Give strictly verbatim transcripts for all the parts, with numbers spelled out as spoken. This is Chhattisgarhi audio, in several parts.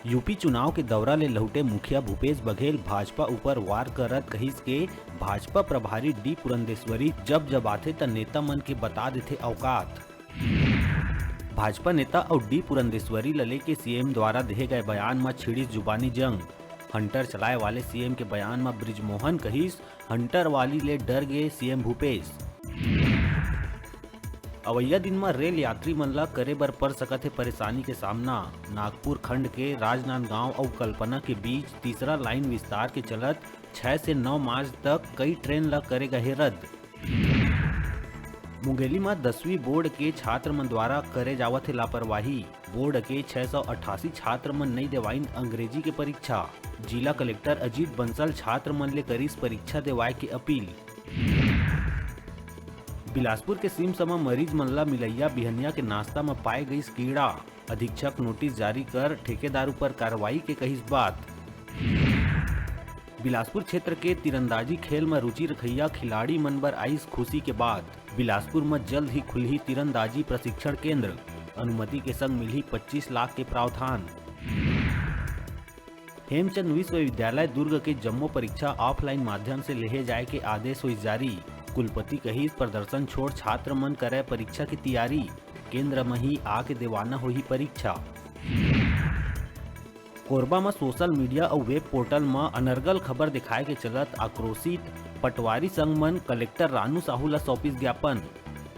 यूपी चुनाव के दौरा ले लहुटे मुखिया भूपेश बघेल भाजपा ऊपर वार करत कहिस के भाजपा प्रभारी डी पुरंदेश्वरी जब जब आथे त नेता मन के बता देथे औकात। भाजपा नेता अउ डी पुरंदेश्वरी ल लेके सीएम द्वारा देहे गए बयान म छिड़िस जुबानी जंग। हंटर चलाए वाले सीएम के बयान म बृजमोहन कहिस, हंटर वाली ले डर गे सीएम भूपेश। अवइया दिन म रेल यात्री मन ला करे बर पड़ सकत हे परेशानी के सामना। नागपुर खंड के राजनांदगांव अउ कल्पना के बीच तीसरा लाइन विस्तार के चलत छह से नौ मार्च तक कई ट्रेन ला करे गए हे रद्द। मुंगेली म दसवीं बोर्ड के छात्र मन द्वारा करे जावत हे लापरवाही। बोर्ड के छह सौ अट्ठासी छात्र मन नइ देवाइन अंग्रेजी के परीक्षा। जिला कलेक्टर अजीत बंसल छात्र मन ले करिस परीक्षा देवाए के अपील। बिलासपुर के सिमसमा मरीज मन ला मिलइया बिहनिया के नाश्ता म पाए गइस कीड़ा। अधीक्षक नोटिस जारी कर ठेकेदार ऊपर कार्रवाई के कहिस बात। बिलासपुर क्षेत्र के तीरंदाजी खेल म रुचि रखइया खिलाड़ी मन बर आइस खुशी के बात। बिलासपुर म जल्द ही खुलही तीरंदाजी प्रशिक्षण केंद्र, अनुमति के संग मिलही पच्चीस लाख के प्रावधान। हेमचंद विश्वविद्यालय दुर्ग के जम्मो परीक्षा ऑफलाइन माध्यम से लेहे जाए के आदेश होइस जारी। कुलपति कहिस, प्रदर्शन छोड़ छात्र मन करय परीक्षा की तैयारी, केंद्र म ही आके देवाना होही परीक्षा। कोरबा म सोशल मीडिया अउ वेब पोर्टल म अनर्गल खबर दिखाए के चलत आक्रोशित पटवारी संघ मन कलेक्टर रानू साहू ल सौंपिस ज्ञापन।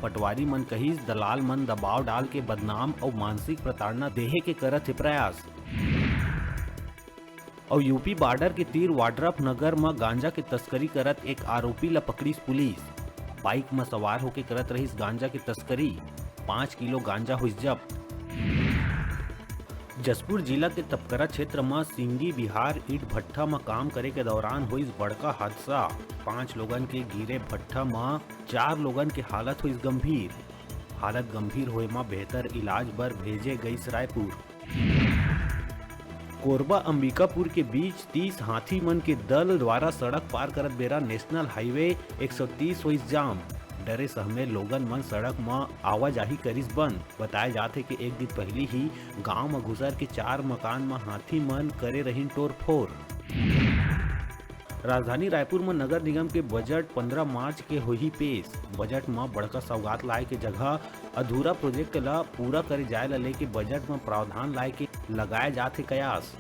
पटवारी मन कहिस, दलाल मन दबाव डाल के बदनाम अउ मानसिक प्रताड़ना देहे के करत हे प्रयास। अउ यूपी बॉर्डर के तीर वाड्रफ नगर म गांजा के तस्करी करत एक आरोपी ल पकड़िस पुलिस। बाइक म सवार होके करत रहिस गांजा के तस्करी, पाँच किलो गांजा होइस जब्त। जशपुर जिला के तपकरा क्षेत्र म सिंगी बिहार ईंट भट्ठा म काम करे के दौरान होइस बड़का हादसा। पांच लोगन के गिरे भट्ठा म चार लोगन के हालत होइस गंभीर। हालत गंभीर होए म बेहतर इलाज बर भेजे गइस रायपुर। कोरबा अंबिकापुर के बीच तीस हाथी मन के दल द्वारा सड़क पार करत बेरा नेशनल हाईवे एक सौ तीस होइस जाम। डरे सहमे लोगन मन सड़क म आवाजाही करिस बंद। बताए जात हे कि एक दिन पहिली ही गांव म घुसर के चार मकान म हाथी मन करे रहिन टोरफोर। राजधानी रायपुर म नगर निगम के बजट पंद्रह मार्च के होही पेश। बजट म बड़का सौगात लाए के जगह अधूरा प्रोजेक्ट ल पूरा करे जाए ल लेके बजट म प्रावधान लाए के लगाए जात हे कयास।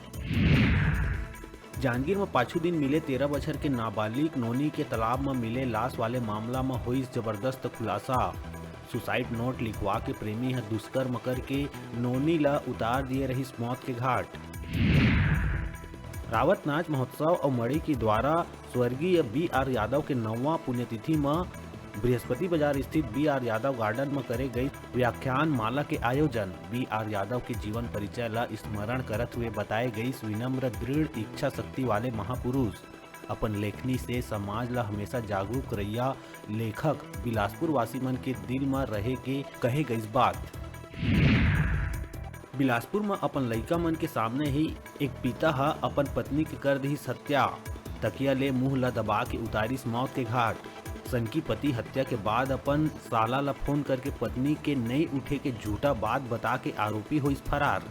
जांजगीर म पाछू दिन मिले तेरह बछर के नाबालिग नोनी के तालाब म मिले लाश वाले मामला म होइस जबरदस्त खुलासा। सुसाइड नोट लिखवा के प्रेमी ह दुष्कर्म करके नोनी ल उतार दिए रहिस मौत के घाट। रावत नाच महोत्सव अउ मड़ई के द्वारा स्वर्गीय बी आर यादव के नौवां पुण्यतिथि म बृहस्पति बाजार स्थित बी आर यादव गार्डन म करे गई व्याख्यान माला के आयोजन। बी आर यादव के जीवन परिचय ल स्मरण करत हुए बताए गईस विनम्र, दृढ़ इच्छा शक्ति वाले महापुरुष। अपन लेखनी से समाज ल हमेशा जागरूक करइया लेखक बिलासपुर वासी मन के दिल म रहे के कहे गईस बात। बिलासपुर म अपन लइका मन के सामने ही एक पिता ह अपन पत्नी के कर दिस हत्या। तकिया ले मुंह ल दबा के उतारिस मौत के घाट। सनकी पति हत्या के बाद अपन साला ल फोन करके पत्नी के नइ उठे के झूठा बात बता के आरोपी होइस फरार।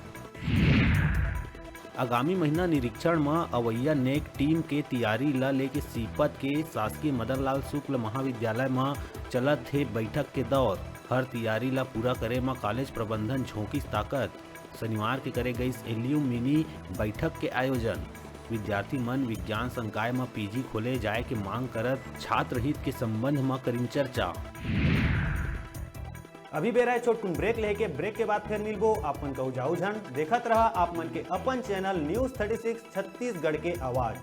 आगामी महीना निरीक्षण म अवइया नेक टीम के तियारी ल लेके सीपत के शासकीय मदन लाल शुक्ल महाविद्यालय म चलत हे बैठक के दौर। हर तियारी ल पूरा करे म कॉलेज प्रबंधन झोंकिस ताकत। शनिवार के करे गईस एल्यूमिनी बैठक के आयोजन। विद्यार्थी मन विज्ञान संकाय म पीजी खोले जाए के मांग करत छात्र हित के संबंध म करिन चर्चा। अभी बेरा हे छोटकुन ब्रेक लेके, ब्रेक के बाद फिर मिलबो। आप मन कहू जाऊ झन, देखत रहा आप मन के अपन channel news thirty six Chhattisgarh के आवाज।